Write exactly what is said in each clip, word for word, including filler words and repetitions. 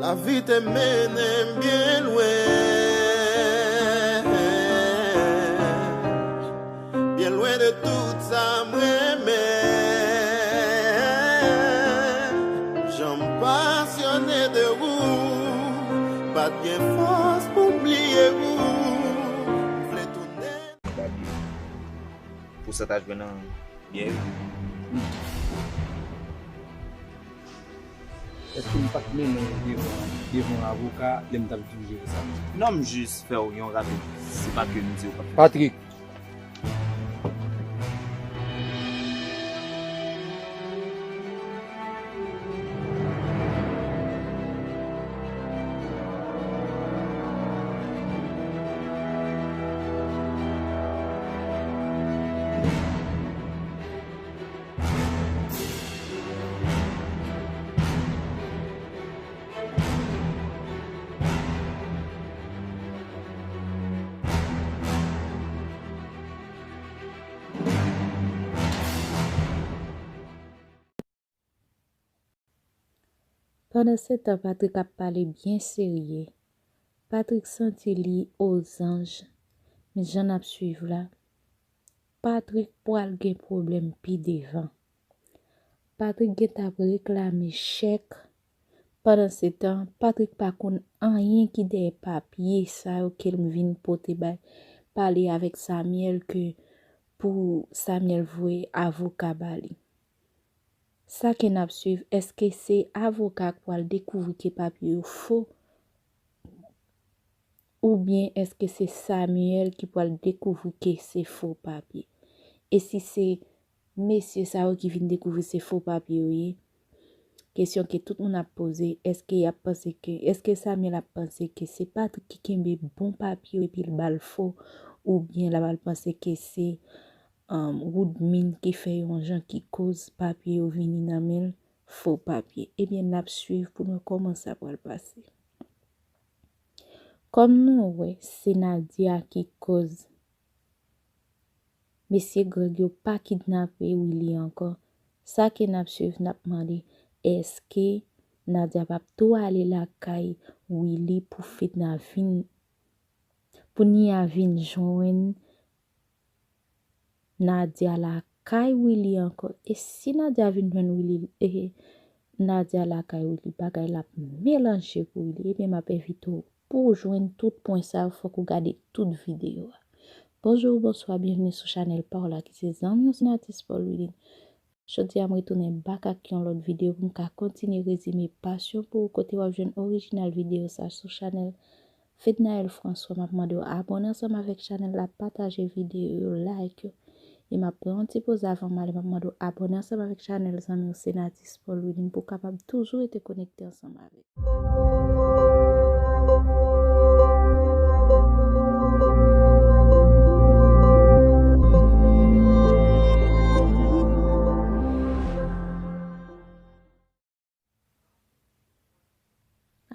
Lavi te mennen m byen lwen, byen lwen de tout sa m renmen. Jan m pasyone de ou, pa t gen fòs pou m bliye ou. M vle tounen. Pou sa ta jwenn nan byen wi. Èske m pa t mennen w devan, devan avoka lè m t ap di w jere sa? Non, m jis fè w yon rapid, se papye m di w pa fè. Patrick. Pandansetan, Patrick ap pale byen serye. Patrick santi li ozanj, men jan n ap swiv la, Patrick pral gen pwoblèm pi devan. Patrick gentan ap reklame chèk. Pandansetan, Patrick pa konn anyen ki dèyè papye sa yo ke l vin pote bay, pale avèk Samuel ke pou Samuel voye avoka ba li. Sa ke n ap swiv, èske se avoka k pral dekouvri ke papye yo fo? Oubyen èske se Samuel ki pral dekouvri ke se fo papye? E si se mesye sa yo ki vin dekouvri se fo papye yo ye, kesyon ke tout moun ap poze, èske y ap panse ke, èske Samuel ap panse ke se Patrick ki kenbe bon papye yo epi l ba l fo, oubyen l ap al panse ke se, um, Woodmine ki fè yon jan ki koz papye yo vini nan men l, fo papye? Ebyen, n ap swiv pou n wè kòman sa pral pase. Kòm nou wè, se Nadia ki koz mesye Greg yo pa kidnape Willy ankò. Sa ke n ap swiv, n ap mande, èske Nadia p ap tou ale lakay Willy pou Fedna vin, pou Nia vin jwenn Nadia lakay Willy ankò? E si Nadia vin jwenn Willy, e Nadia lakay Willy, bagay la ap melanje pou Willy. Ebyen, m ap envite w pou w jwenn tout pwen sa yo, fòk ou gade tout videyo a. Bonjou, bonswa, byenveni sou chanèl pa w la ki se zanmi w Senatus Paul Willy. Jodi a, m retounen back ak yon lòt videyo pou m ka kontinye rezime pasyon pou ou, kote w ap jwenn orijinal videyo sa sou chanèl Fednaelle François. M ap mande w abòne ansanm avèk chanèl la, pataje videyo yo, like yo. E m ap pran yon ti poz avan m ale, m ap mande w abòne ansanm avèk chanèl zanmi w Senatus Paul Willy pou w kapab toujou rete konekte ansanm avèk.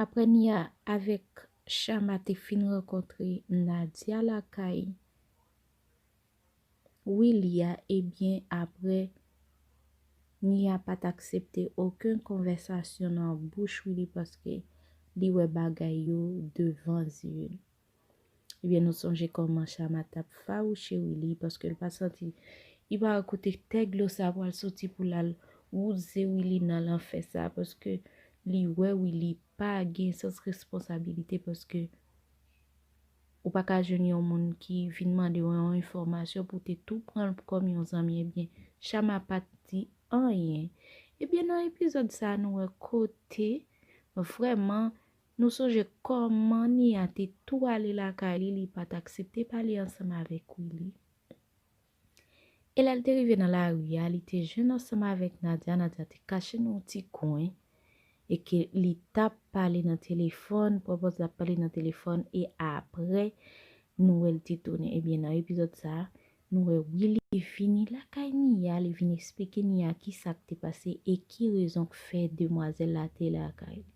Apre Nia avèk Chama te fin rankontre Nadia lakay Willy a, ebyen, apre, Nia pa t aksepte okenn konvèsasyon nan bouch Willy paske li wè bagay yo devan zye l. Ebyen, nou sonje kòman Chama t ap fawouche Willy paske l pa santi, li pa wè kote tèg lo sa pral soti pou l al wouze Willy nan lanfè sa, paske li wè Willy pa gen sans responsabilite, paske ou pa ka jwenn yon moun ki vin mande w yon enfòmasyon pou w te tou pran l kòm yon zanmi. Ebyen, Chama pa t di anyen. Ebyen, nan epizòd sa a, nou wè kote vrèman nou sonje kòman Nia te tou ale lakay li, li pa t aksepte pale ansanm avèk Willy. E lè l te rive nan lari a, li te jwenn ansanm avèk Nadia. Nadia te kache nan yon ti kwen e ke li t ap pale nan telefòn, pwopòz l ap pale nan telefòn, e apre, nou wè l te tounen. Ebyen, nan epizòd sa a, nou wè Willy vini lakay Nia, li vin eksplike Nia kisa k te pase e ki rezon k fè demwazèl la te lakay li.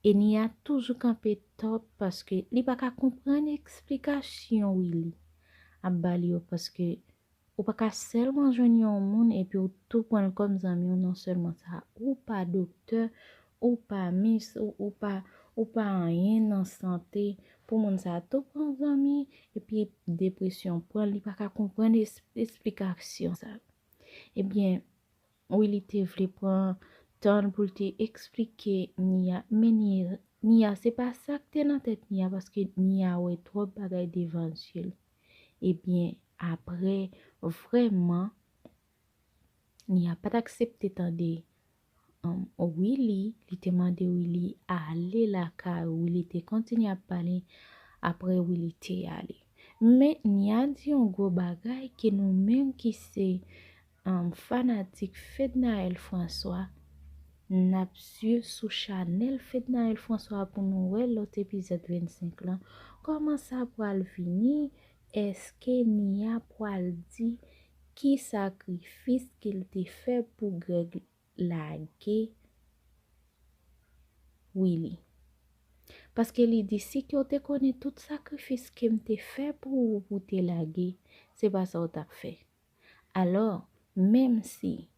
E Nia toujou kanpe top paske li pa ka konprann eksplikasyon Willy ap ba li yo, paske ou pa ka sèlman jwenn yon moun epi ou tou pran l kòm zanmi w. Non sèlman sa, ou pa doktè, ou pa mis, ou, ou pa, ou pa anyen nan sante. Pou moun sa tou pran zanmi, epi depresyon pran, li pa ka konprann es-, esplikasyon sa. Ebyen, Willy te vle pran tan pou l te eksplike Nia, men Nia, Nia, se pa sa k te nan tèt Nia, paske Nia wè twòp bagay devan zye l. Ebyen, apre, vrèman, Nia pa t aksepte tande, um, Willy, li te mande Willy ale lakay, Willy te kontinye ap pale, apre Willy te ale. Men Nia di yon gwo bagay ke nou menm ki se, um, fanatik Fednaelle François, n ap swiv sou chanèl Fednaelle François pou nou wè lòt epizòd vennsenk lan. Kòman sa pral vini? Èske Nia pral di ki sakrifis ke l te fè pou Greg lage Willy? Paske li di, "Si ke w te konnen tout sakrifis ke m te fè pou ou, pou w te lage, se pa sa w t ap fè." Alò, menm si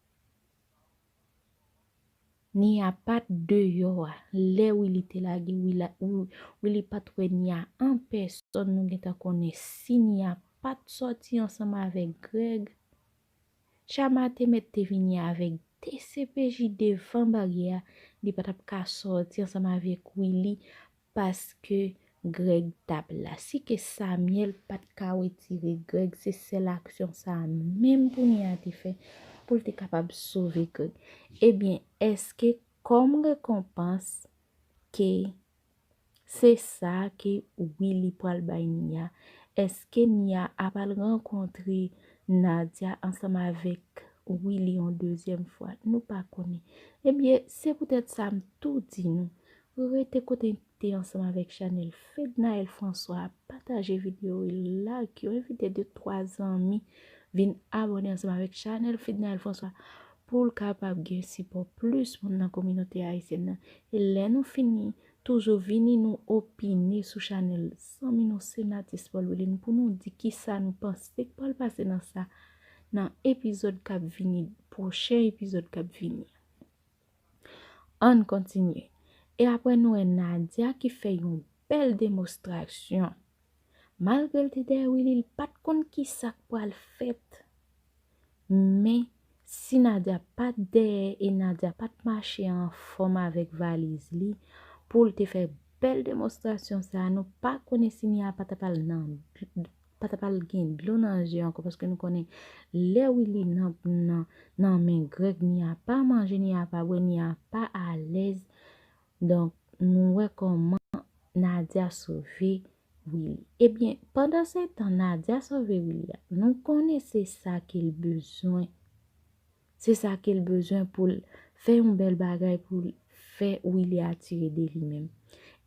Nia pa t deyò a, lè Willy te lage Willy, Willy pa t wè Nia an pèsòn, nou gentan konnen si Nia pa t sòti ansanm avèk Greg, Chama te mèt te vini avèk D C P J devan baryè a, li pa t ap ka sòti ansanm avèk Willy, paske Greg t ap la. Si ke Samuel pa t ka retire Greg, se sèl aksyon sa a menm pou Nia te fè pou l te kapab sove Greg. Ebyen, èske kòm rekonpans ke se sa ke Willy pral bay Nia? Èske Nia ap al rankontre Nadia ansanm avèk Willy yon dezyèm fwa? Nou pa konnen. Ebyen, se poutèt sa m tou di nou, rete konekte ansanm avèk chanèl Fednaelle François, pataje videyo yo, like yo, envite de twa zanmi vin abòne ansanm avèk chanèl Fednaelle François pou l kapab gen sipò plis moun nan kominote ayisyèn nan. E lè nou fini, toujou vini nou opine sou chanèl zanmi nou Senatus Paul Wilin pou nou di kisa nou panse k pral pase nan sa, nan epizòd k ap vini, pwochen epizòd k ap vini. Ann kontinye. E apre nou wè Nadia ki fè yon bèl demonstrasyon. Malgre l te dèyè Willy, li pa t konn kisa k pral fèt. Men, si Nadia pa t dèyè e Nadia pa t mache anfòm avèk valiz li, pou l te fè bèl demonstrasyon sa a, nou pa konnen si Nia pa t ap al nan, pa t ap al gen dlo nan je ankò, paske nou konnen lè Willy nan, nan, nan men Greg, Nia pa manje, Nia pa bwè, Nia pa alèz. Donk, nou wè kòman Nadia sove Willy. Ebyen, pandan se tan Nadia sove Willy a, nou konnen se sa ke l bezwen. Se sa ke l bezwen pou l fè yon bèl bagay pou l fè Willy atire de li menm.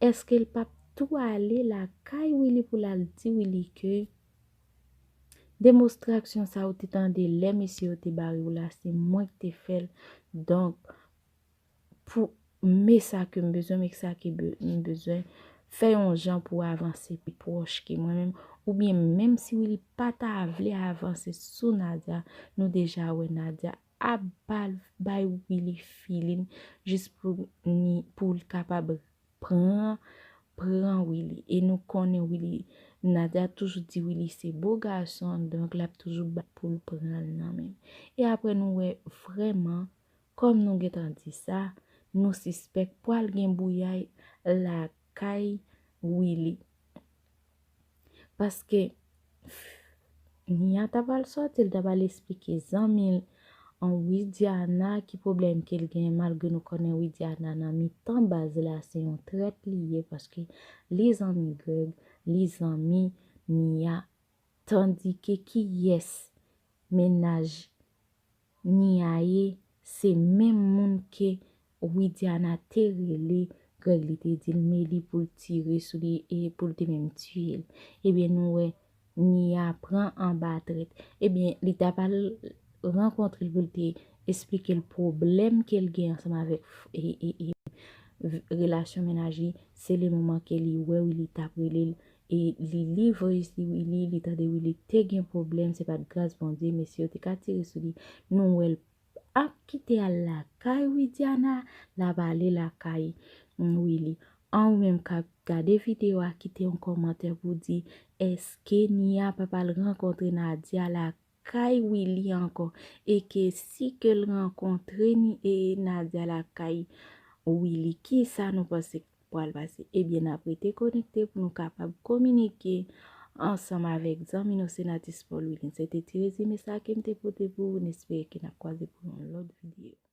Èske l p ap tou ale lakay Willy pou l al di Willy ke demonstrasyon sa ou te tande lè mesye yo te bare w la, se mwen ki te fè l. Donk, pou, men sa ke m bezwen, men sa ke be-, m bezwen, fè yon jan pou avanse pi pwòch ke mwen menm, oubyen menm si Willy pa ta vle avanse sou Nadia, nou deja wè Nadia ap bal, bay Willy filin, jis pou ni, pou l kapab pran, pran Willy. E nou konnen Willy, Nadia toujou di Willy se bo gason, donk l ap toujou bat pou l pran l nan men l. E apre nou wè vrèman, kòm nou gentan di sa, nou sispèk pral gen bouyay lakay Willy. Paske Nia ta pral sòti, l ta pral esplike zanmi l, an Widiana, ki pwoblèm ke l gen, malgre nou konnen Widiana nan mitan baz la, se yon trèt li ye, paske li zanmi Greg, li zanmi Nia. Tandike kiyès mennaj Nia ye, se menm moun ke Widiana te rele Greg, li te di l Meli pou l tire sou li e pou l te menm tiye l. Ebyen, nou wè Nia pran anba trèt. Ebyen, li ta pral rankontre l pou l te esplike l pwoblèm ke l gen ansanm avèk e, e, e, v-, relasyon mennaj li. Se le moman ke li wè Willy t ap rele l e li li voice li Willy, li tande Willy te gen pwoblèm, se pa t gras Bondye, mesye yo te ka tire sou li. Nou wè l ap kite al lakay Widiana, l ap ale lakay Willy. An ou menm k ap gade videyo a, kite yon kòmantè pou di, èske Nia p ap al rankontre Nadia lakay Willy ankò? E ke si ke l rankontre Ni e Nadia lakay Willy, kisa nou panse k pral pase? Ebyen, n ap rete konekte pou nou kapab kominike ansanm avèk zanmi nou Senatus Paul Willy. Se te ti rezime sa ke m te pote pou ou. N espere ke n ap kwaze pou yon lòt videyo.